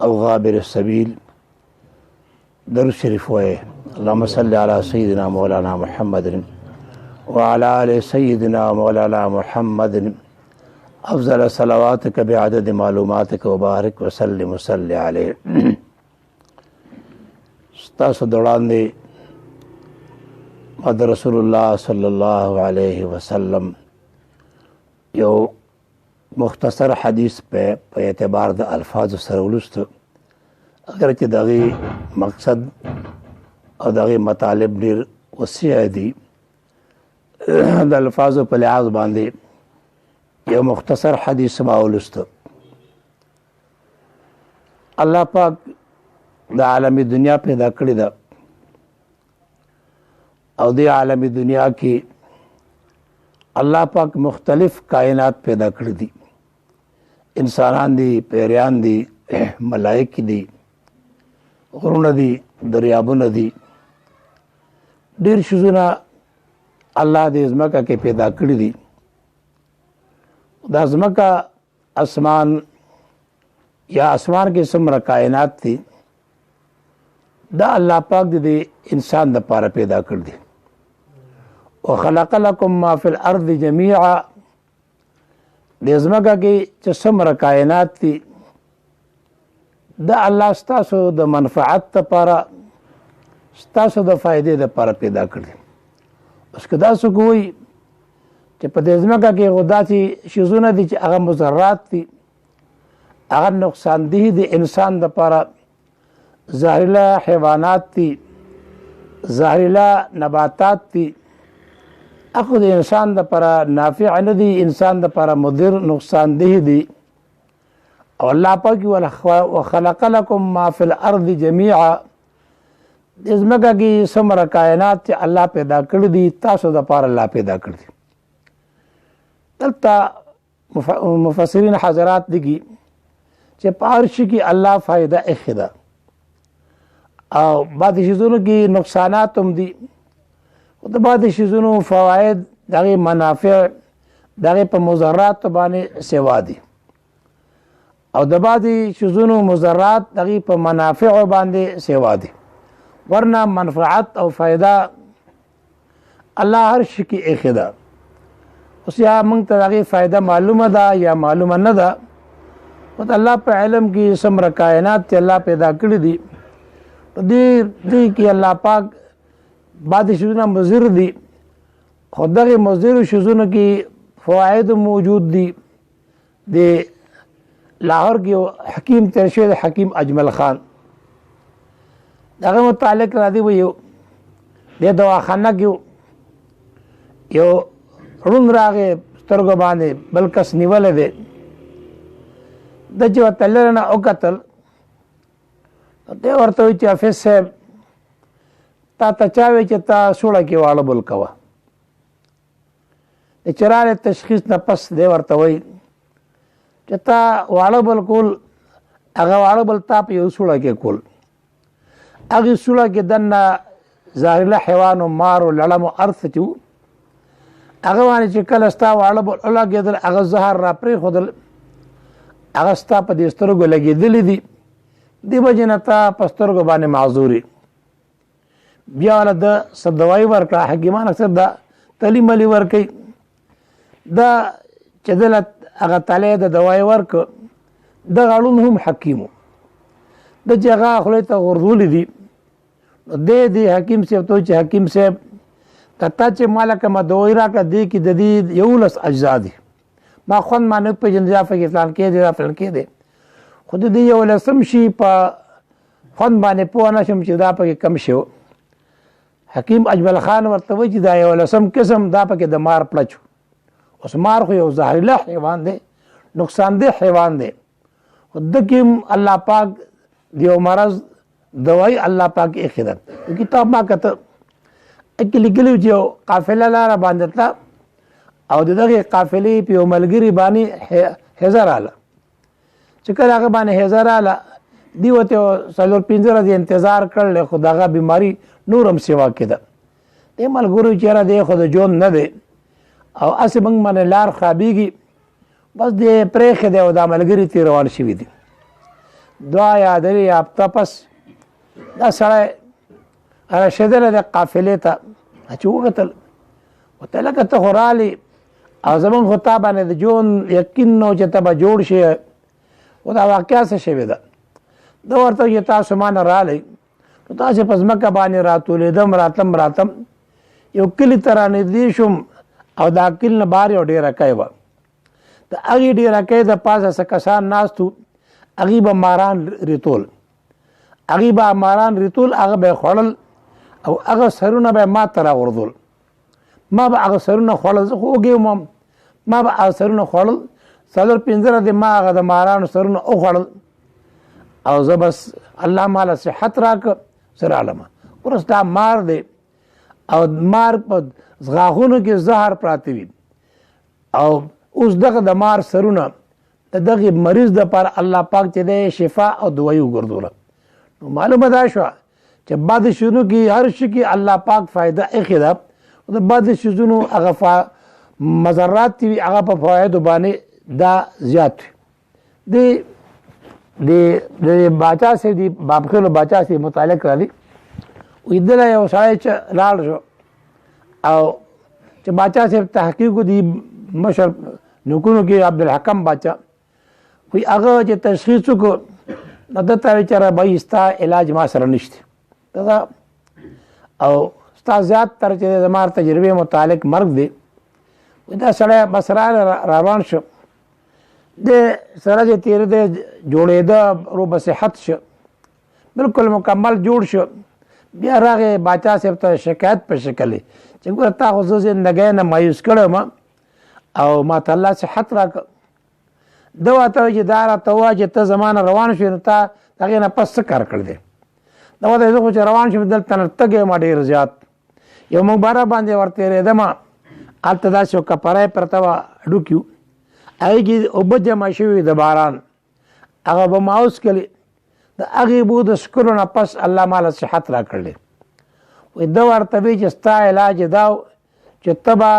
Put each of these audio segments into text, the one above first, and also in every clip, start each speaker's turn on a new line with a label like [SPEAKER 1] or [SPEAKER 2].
[SPEAKER 1] او غابر السبیل درود شریف وایې. اللهم صل علی سیدنا مولانا محمد وعلى آل سیدنا مولانا محمد افضل صلواتك بعدد معلوماتك وبارك وسلم وصلي عليه. ستاسو د وړاندې ما د رسول الله صلی الله علیه وسلم یو مختصر حدیث په اعتبار د الفاظو سره ولوست، اگر چې د هغې مقصد او د هغې مطالب ډېر وسیع دي، د الفاظو په لحاظ باندې یو مختصر حدیث ما ولوست. الله پاک د عالم دنیا پیدا کړې ده او د عالم دنیا کې الله پاک مختلف کائنات پیدا کړې دي. انسانان دي، پیریان دي، ملائک دي، غرونه دي، دریابونه دي، ډېر شیزونه الله دې ځمکه کې پیدا کړې دي. دا ځمکه اسمان یا اسمان کې څومره کائنات دي، دا الله پاک دې انسان د پاره پیدا کړ دي. وخلق لكم ما في الارض جميعا، د ځمکه کې چې څومره کائنات دي دا الله ستاسو د منفعت لپاره، ستاسو د فائدې لپاره پیدا کړ دي. اوس که دا څوک وایي چې په دې ځمکه کې خو داسې شیزونه دي چې هغه مضرات دي، هغه نقصانده دي انسان دپاره، زهريله حیوانات دي، زهريله نباتات دي، هغه د انسان دپاره نافع نه دي، انسان دپاره مضر نقصانده دي. او الله پاک وخلق لكم ما في الارض جميعا، د ځمکه کې څومره کائنات چې الله پیدا کړي دي تاسو دپاره الله پیدا کړي دي. دلته مفسرین حضرات دي چې په هر شي کې الله فایده ایښې ده او بعضې شیزونو کې نقصانات هم دي، خو د بعضې شیزونو فواید د هغې منافع د هغې په مضراتو باندې سوا دي، او د بعضې شیزونو مضرات د هغې په منافعو باندې سوا دي. ورنه منفعت او فایده الله هر شي کې ایښې ده. اوس یا موږ ته د هغې فایده معلومه ده یا معلومه نه ده، خو د الله په علم کې څومره کائنات چې الله پیدا کړي دي، دې کې الله پاک بعضې شیزونه مضر دي، خو دغې مضرو شیزونو کې فواید موجود دي. د لاهور کې یو حکیم تېر شوی دی، حکیم اجمل خان، د هغه متعلق راځي وایي یو د دواخانه کې یو ړوند راغی، سترګو باندې بل کس نیولی دی، ده چې ورته لرې نه وکتل، دی ورته وایي چې حافظ صاحب تا ته چا ویل چې تا سوړه کې واړه بل کوه؟ د چې راغی تشخیص نه پس دی ورته وایي چې تا واړه بل کول، هغه واړه بل تا په یو سوړه کې کول، هغې سوړه کې دننه زهريله حیوان و مار و لړم و هر څه چې وو، هغه باندې چې کله ستا واړه بل ولګېدل، هغه زهر را پرېښودل، هغه ستا په دې سترګو لګېدلي دي، دې وجې نه تا په سترګو باندې معذور یې. بیا وله ده څه دوایي ورکړه، حکیمان اکثر دا تلي ملي ورکوي، دا چې ده له هغه تلی د دوایي ورکړ، دغه ړوند هم حکیم و، ده چې هغه خولې ته غورځولي دي، دی دې حکیم صاحب ته وایي چې حکیم صاحب که تا چې ما له کومه دوایي راکړه، دې کې د دې 11 اجزا دي، ما خوند ما نه پېژنم، دا پکې فلان کې دی، دا فلان کې دی، خو د دې 11 شي په خوند باندې پوه نه شم چې دا پکې کم شي. حکیم اجمل خان ورته وایي چې دا 11 قسم دا پکې د مار پړچ و. اوس مار خو یو زهريله حیوان دی، نقصانده حیوان دی، خو ده کې هم الله پاک د یو مرض دوایي الله پاک ایښې ده. یو کتاب ما کته کې لیکلي چې یو قافله لاره باندې تله او د دغې قافلې په یو ملګري باندې هیزه راله، چې کله هغه باندې هیزه راله، دی ورته 4-5 ورځې انتظار کړل، خو دغه بیماري نور هم سیوا کېده. دې ملګرو چې یاره دی خو د ژوند نه دی او هسې موږ باندې لار خرابېږي، بس دې پرېښی دی او دا ملګري ترې روان شوي دي. دوه یا درې هفته پس دا سړی رسېدلی دی قافلې ته، چې وکتل ورته لکه ته خو رالې او زمونږ خو تا باندې د ژوند یقین نه و چې ته به جوړ شې، خو دا واقعه څه شوې ده؟ ده ورته چې تاسو ما نه رالئ نو تاسې په ځمکه باندې راتولېدم، راتلم راتلم یو کلي ته رانږدې شوم او دا کلي نه بهر یو ډېره کۍ وه، د هغې ډېره کۍ د پاسه څه کسان ناست وو، هغوی به ماران ریتول، هغوی به ماران ریتول، هغه به یې خوړل او هغه سرونه به یې ما ته راغورځول، ما به هغه سرونه خوړل، زه خو وږی وم، ما به هغه سرونه خوړل، څلور پنځه ورځې ما هغه د مارانو سرونه وخوړل او زه بس الله ماله صحت راکړ، زه رالم. ورس دا مار دی او مار په غاښونو کې زهر پراته وي او اوس دغه د مار سرونه د دغه مریض دپاره الله پاک چې دی شفا او دوایي وګرځوله. نو معلومه دا شوه چې بعضې شیونو کې هر شي کې الله پاک فایده ایښې ده، د بعضې شیزونو هغه مضرات چې وي هغه په فوایدو باندې دا زیات وي. د د باچا صاحب دی بابخېلو باچا صاحب متعلق راځي، وایي دله یو سړی چې لاړ شو او چې باچا صاحب تحقیق دی مشر نوکونو کې عبدالحکم باچا، وایي هغه چې تشخیص وکړو نو ده ته وایي چې را بھائی ستا علاج ما سره نشته دا او ستا زیات تر چې زما تجربې متعلق مرګ دی. وایي دا سړی بس راغی روان شو، د سره چې تېرېده جوړېده رو به صحت شو، بالکل مکمل جوړ شو. بیا راغی باچا صاحب ته شکایت په شکل چې ګوره تا خو زه زندګۍ نه مایوس کړی وم او ما ته الله صحت راکړ. ده ورته وایي چې دا راته ووایه چې ته زما نه روان شوې نو تا د هغې نه پس څه کار کړی دی؟ ده ورته وایي زه خو چې روان شوم دلته نه تږی وم ډېر زیات، یو مقبره باندې ورتېرېدم، هلته داسې یو کپری پرته وه هډوکي وو، هغې کې اوبه جمع شوې د باران، هغه به ما وڅکلې، د هغې اوبو د څښلو نه پس الله ما له صحت راکړلی. وایي ده ورته وایي چې ستا علاج دا و چې ته به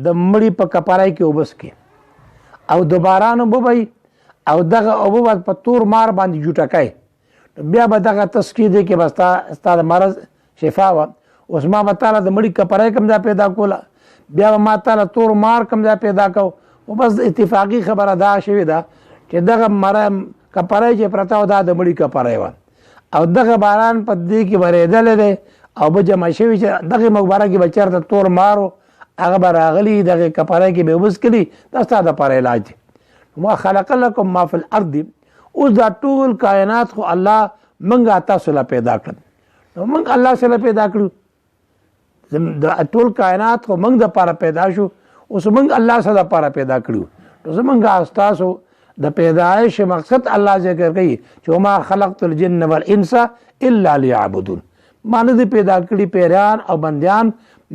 [SPEAKER 1] د مړي په کپرۍ کې اوبه څکې او د باران اوبه به وي او دغه اوبه به په تور مار باندې جوټه کوې، بیا به دغه ته څکې، دې کې به ستا د مرض شفا وه. اوس ما به تاله د مړي کپرۍ کوم ځای پیدا کوله، بیا به ما تاله تور مار کوم ځای پیدا کو. خو بس اتفاقي خبره دا شوې ده چې دغه کپرۍ چې پرته وه دا د مړي کپرۍ وه او دغه باران په دې کې ورېدلی دی او به جمع شوي چې دغې مقبره کې به چېرته تور مار و هغه به راغلي دغې کپرۍ کې به یې وڅکلي، دا ستا دپاره علاج دی. ما خلق لکم ما فی الارض، اوس دا ټول کائنات خو الله موږ تاسو له پیدا کړل، نو موږ الله سره پیدا کړو، د ټول کائنات خو موږ دپاره پیدا شو، اوس موږ الله سره دپاره پیدا کړو. نو زمونږ ستاسو د پیدایش مقصد الله ذکر کوي چې ما خلقت الجن والانس الا ليعبدون، ما نه دي پیدا کړي پیریان او بندیان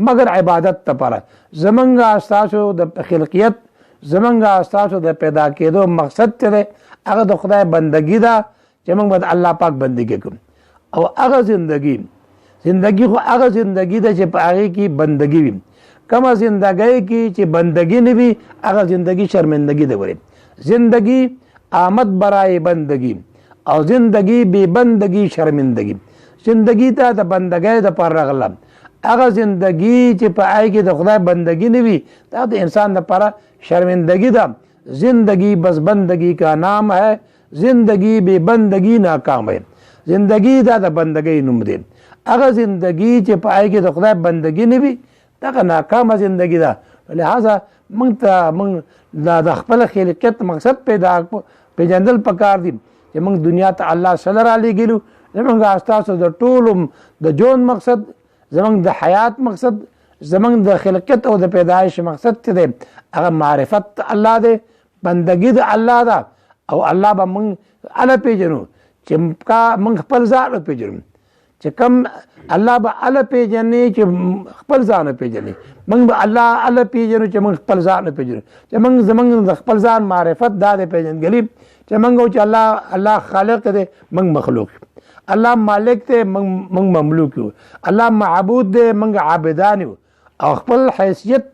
[SPEAKER 1] مګر عبادت لپاره. زمونږ ستاسو د خلقیت، زمونږ ستاسو د پیدا کېدو مقصد چې دی هغه د خدای بندګي ده چې موږ به د الله پاک بندګي کوو. او هغه زندګي، زندګي خو هغه زندګي ده چې په هغې کې بندګي وي، کومه زندګۍ کې چې بندګي نه وي هغه زندګي شرمندګي ده. ورې زندګي آمد برای بندګي او زندګي بې بندګي شرمندګي. زندګي ته د بندګۍ دپاره راغله، هغه زندګي چې په هغې کې د خدای بندګي نه وي دا د انسان دپاره شرمندګي ده. زندګي بس بندګي کا نام ہے، زندګي بې بندګي ناکام ہے. زندګي دا د بندګۍ نوم دی، هغه زندګي چې په هغې کې د خدای بندګي نه وي دغه ناکامه زندګي ده. لهذا موږ ته موږ د خپل خلقیت مقصد پیدا پېژندل پکار دي چې موږ دنیا ته الله سره رالیږلو. زموږ ستاسو د ټولو د ژوند مقصد، زموږ د حیات مقصد، زموږ د خلقیت او د پیدایش مقصد چې دی هغه معرفت الله دی، بندګي د الله ده. او الله به موږ اله پېژنو چې موږ خپل ځان وپېژنو، چې کوم الله به اله پېژني چې خپل ځان وپېژني، موږ به الله اله پېژنو چې موږ خپل ځان وپېژنو، چې موږ زموږ د خپل ځان معرفت دا دی پېژندګلي چې موږ چې الله خالق دی، موږ مخلوق یو، الله مالک دی، موږ مملوک یو، الله معبود دی، موږ عابدان یو. او خپل حیثیت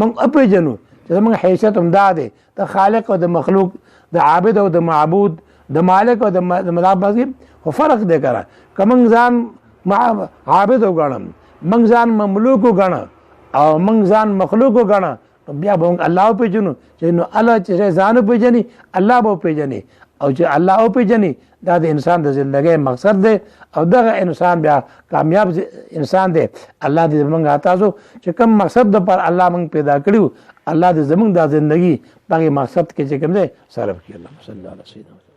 [SPEAKER 1] موږ وپېژنو چې زموږ حیثیت هم دا دی د خالق او د مخلوق، د عابد او د معبود، د مالک او د مضاف باندې خو فرق دی کنه. که موږ ځان عابد وګڼم، موږ ځان مملوک وګڼم او موږ ځان مخلوق وګڼم، بیا به موږ الله وپېژنو. چې نو الله چې ځان وپېژني، الله به وپېژني، او چې الله وپېژني دا د انسان د زندګۍ مقصد دی، او دغه انسان بیا کامیاب انسان دی. الله دې زمونږ تاسو چې کوم مقصد د پر الله موږ پیدا کړیو، الله دې زمونږ د زندګي په مقصد کې چې کوم دی صرف کړي. اللهم صل علی سیدنا.